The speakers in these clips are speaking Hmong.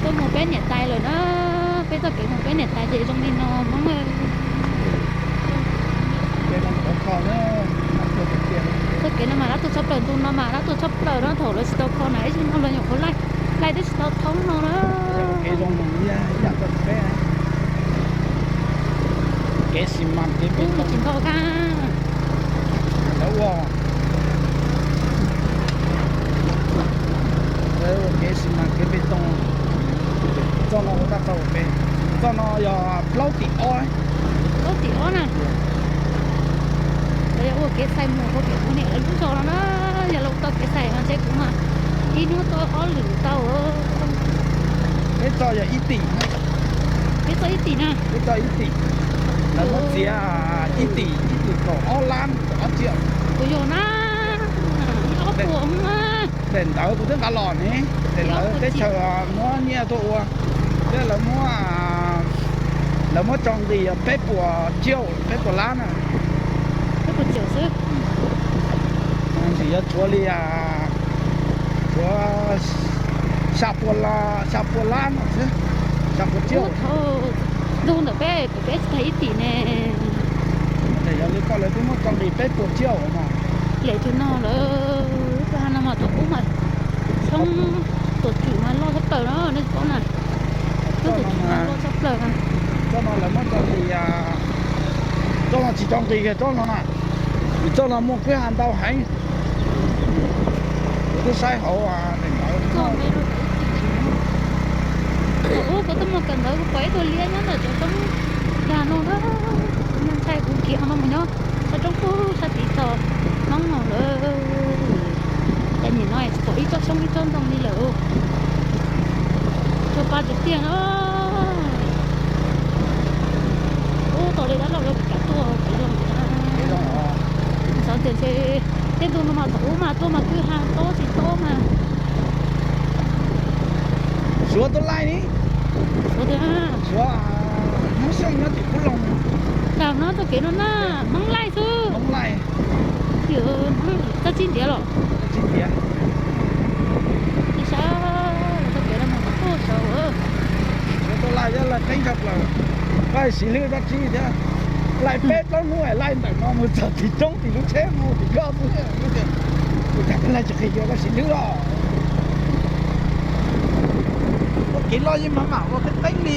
Mus peb niam tais lawm na, peb txoj kev mus peb niam tais ces zoo li no Hmoob. Txoj kev no mas dab tuag tshaj plaws, ntu no mas dab tuag tshaj plaws no, thaum lawv tsis tau kho na ib zaug no los nyuam qhuav laij, laij twb tsis tau thoob no na. Kev xi mas kev peb too, tsis ntau kab. Lawv ua, lawv ua kev xi mas kev peb too. Txoj no ua tab txog peb, txoj no yog plaub tim ob. Plaub tim ob na. Lawv yog ua kev xais mus ua kev ua niam lawv lub zos no na. Yog lawv ua tau kev xais no ces kuv mas ib hnub tuaj ob lwm tau. Peb txoj yog ib tim, peb txoj ib tim na, peb txoj ib tim. Lawv muab txiav ib tim, ib tim kaum ob lab kaum ob tsiaum. Kuv yog na, ob puas na. Daim ntawv kuv twb nqa los ne, daim ntawv teb chaws muab nyiaj tuaj ua, thiab lawv muab, lawv muab tso nqis peb puas tsiaum, peb puas lab na. Peb puas tsiaum xwb. Ntsis yuav tshuav li, tshuav xya puas, xya puas lab no xwb, xya puas tsiaum. Ntu ntawm peb, peb tsis tag ib tim ne. Yog li koj lawv twb muab tso nqis peb puas tsiaum mas. Lawv tus no lawv, tus ha no mas thaum ub mas tshoob tuam tswm mas loj tshaj plaws no nej tsis paub na. Tshoob tuam tswm mas loj tshaj plaws na. Tsob no lawv muab tso nqis, tsob no tsis tso nqis kiag tsob no na, vim tsob no muaj kwj ha ntau heev. Kuv twb saib hauv daim ntawv. Thaum ub kuv tuaj mus kawm ntawv kuv pom ib tug liab nyob ntawm cov roob yag no na, kuv ntshai kuv khiav no mus nyob sab roob pub sab tid txog Hmoob no lawm. Cas nim no tsis pom ib tsob xyoob ib tsob ntoo li lawm. Tsuag pa tiag tiag na. Ub, tau li dab laug lawv kav tuaj kev zoo. Xyov tias ntshe tej ntu no mas thaum ub mas tuaj mas kwj ha tob tsis tob mas. Suav tuaj laij ni. Suav tuaj, Suav, Hmoob Xyooj nyob tim Kub Loos. Lam no txoj kev no na, Hmoob laij xwb. Hmoob laij. Txaj txib ntiav los. Txaj txib ntiav. Saib txoj kev no mas tuaj saud. Suav tuaj laij thiab laij qeeb tshaj plaws. Laij siv hlwb dab tsi thiab. Laij peb plaub hnub laij ntawm no mus txog tim roob tim lub tsheb mus tim koj xwb. Kuv cas peb laij tsis qhia koj siv hlwb los. Ua kev loj yeej mam mam ua qeeb qeeb li.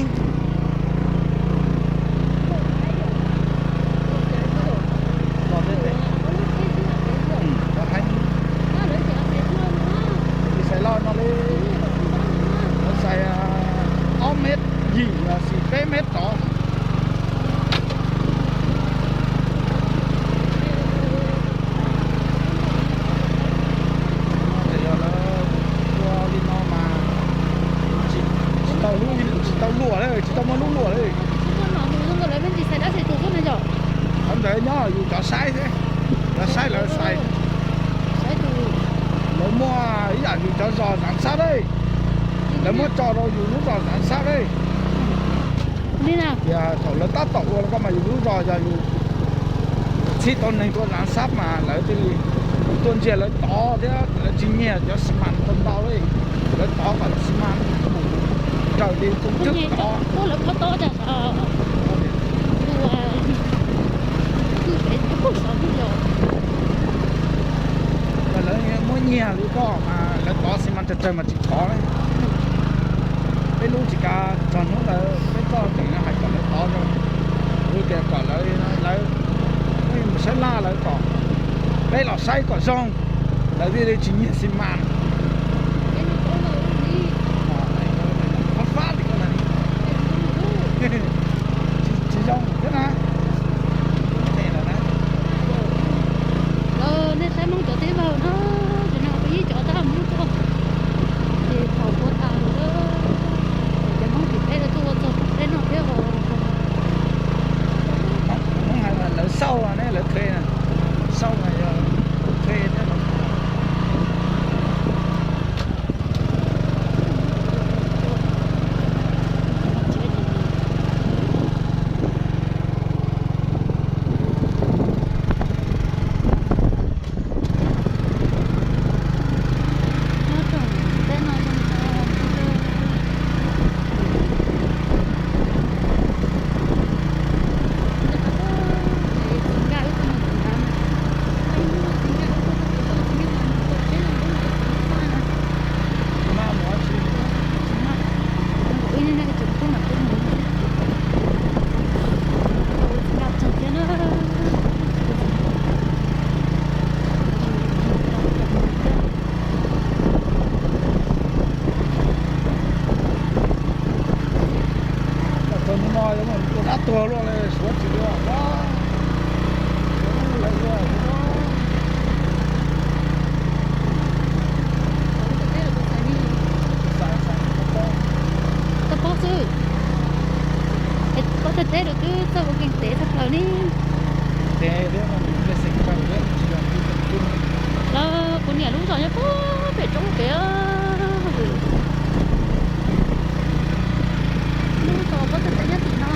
Los tej tes. Los hais. Tsis xais los no li. Lawv xais ob mev yim los sis peb mev tod. Yog lawv ua li no mas tsis tau lub, tsis tau luam li, tsis tau muaj lub luam li. Qhov ntawd nyob yus cov saib xwb, cov saib lawv xais. Lawv muaj ib yam yus cov zos Xav Xab, lawv muab tso rau yus lub zos Xav Xab. Tias thaum lawv tab tom ua los koj mas yus lub zos yog yus txhij tau neeg tuaj Xav Xab mas lawv thiaj li tuaj ntsia lawv tod thiab lawv tsis nyiag cov xi mas tau ntau li. Lawv tod kom xi mas raws li tus twg tod. Lawv muab nyiag li koj mas lawv tod xi mas tsawg tsawg mas tsis thov li. Peb lub tsis kav txog hnub lawv, peb txoj kev no hais kom lawv tod zoo, tias kom lawv, lawv mus saib laj lawv kom peb los saib kom zoo, lawv thiaj li tsis nyiag xi mas. Fab fab li ko na, tsis zoo thiab na. Nej saib Hmoob cov teb vag no, cov no kuj ib cov tab Hmoob tuaj, ces thaum ua tas lawm, cov Hmoob tim peb lawv tuaj ua txog peb no thiab os. Hmoob hais mas lawv xauj ne, lawv thuê, xauj mas yog thuê thiab. Ua dab tuag luaj li, suav tsis ua. Tau paub xwb. Paub tej teb rau twb txawj ua keej tev txog plaws li. Lawv kuv niam lub zos nyob puag pem roob pem. Lub zos pob txha teb nyob tim no.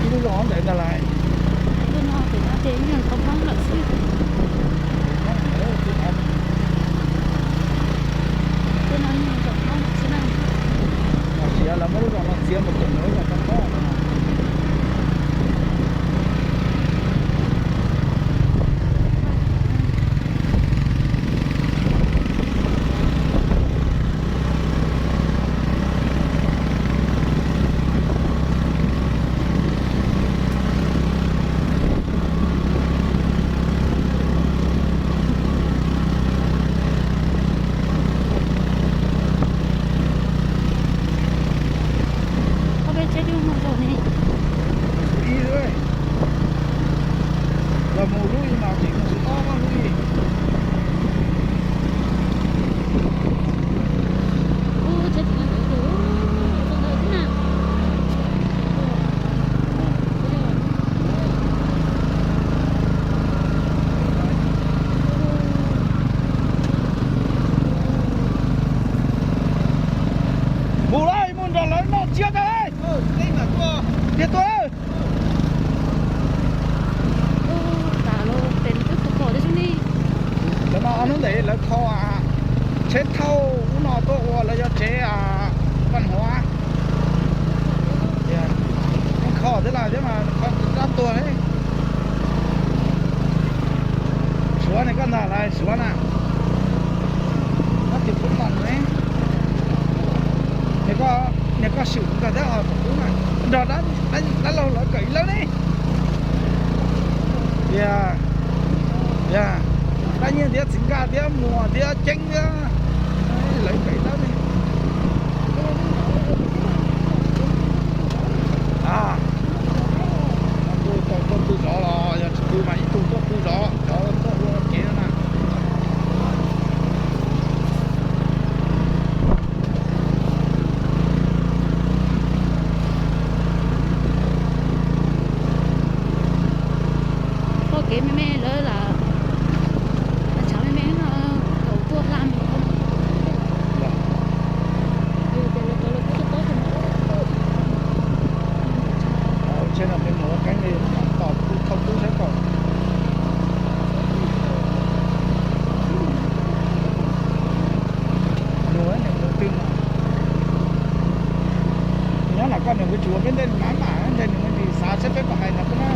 Ib lub zos ntawd ntag lauj. Tus no ces no ces yeej tau Hmoob lawm xwb. Tus no yeej tau Hmoob lawm xwb na. Los sis lawv muab lub zos no txiav mus tus nws yog tau Hmoob no. Ob peb tsheb twb mus zaum ne. Ib lub, los mus lub ib no ces mus tsis tau lub ib. Mus lauj, mus nrog lawv noj tsiab tag. Tiag tuaj. Cov no ob hnub ntawd lawv kho tsheb thauj ub no tuaj ua lawv cov tsev vaj huam. Kho thiab lawm thiab mas kho dab tuag li. Suav ne koj ntag lauj, Suav na. Koj tus pub no ne. Niag koj swm koj thiab os, tus pub na. Nrog dab laug lawv kawm ib lawb ne. Tiag, tiag, dab nyiaj thiab txiv nkaj thiab muas thiab ceeb thiab lawv kawm ib lawb ne. A, tuaj, tuaj pw zov los yog tsis pw mas ib tug tuaj pw zov, cov tuaj ua kev no na. Txoj kev me me lawm, tshav me me no, kaum tuaj hla mus. Tsheb no peb mus ua keeb li, tos thauj tub sab kaum. Nug niam tus twg mas nyob nram koj niam tus tsis ua peb ntej mam mam nthe nws me ntsis xav saib peb puas hais ntawd xwb na.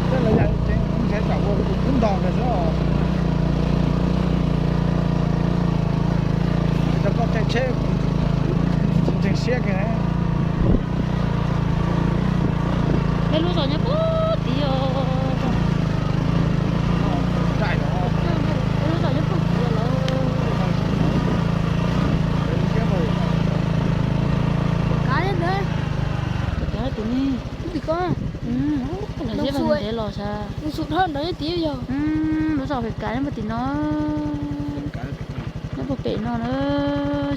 Tej lawv yam tseem ntshai tsam ua tus kub ntog ntawd xwb os. Cov koj caij tsheb tsis ntseeg siab kiag. Peb lub zos nyob puag tid os. Peb lub zos nyob puag tid lawm. Kav ntawd, kav tus ne. Tim ko, nws xub dhau nrad tiag yog. Lub zos pem kav nyob puag tim no, nyob puag pem no na,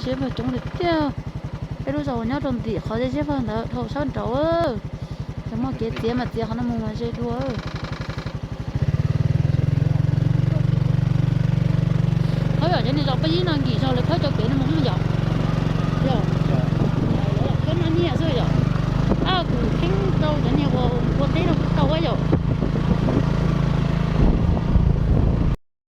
siab pawg coob tiag tiag. Peb lub zos uas nyob rau ntim qhov zej siab pawg ntawd dhau sab nraud. Cov muaj kev txiav mas txiav qhov no mus mas ze dua. Qhov yom, cov niag zos peb yib no nkim zog lawv khawb cov kev no mus yom. Yog, khawb noj nyiaj xwb yom. Ab, kuv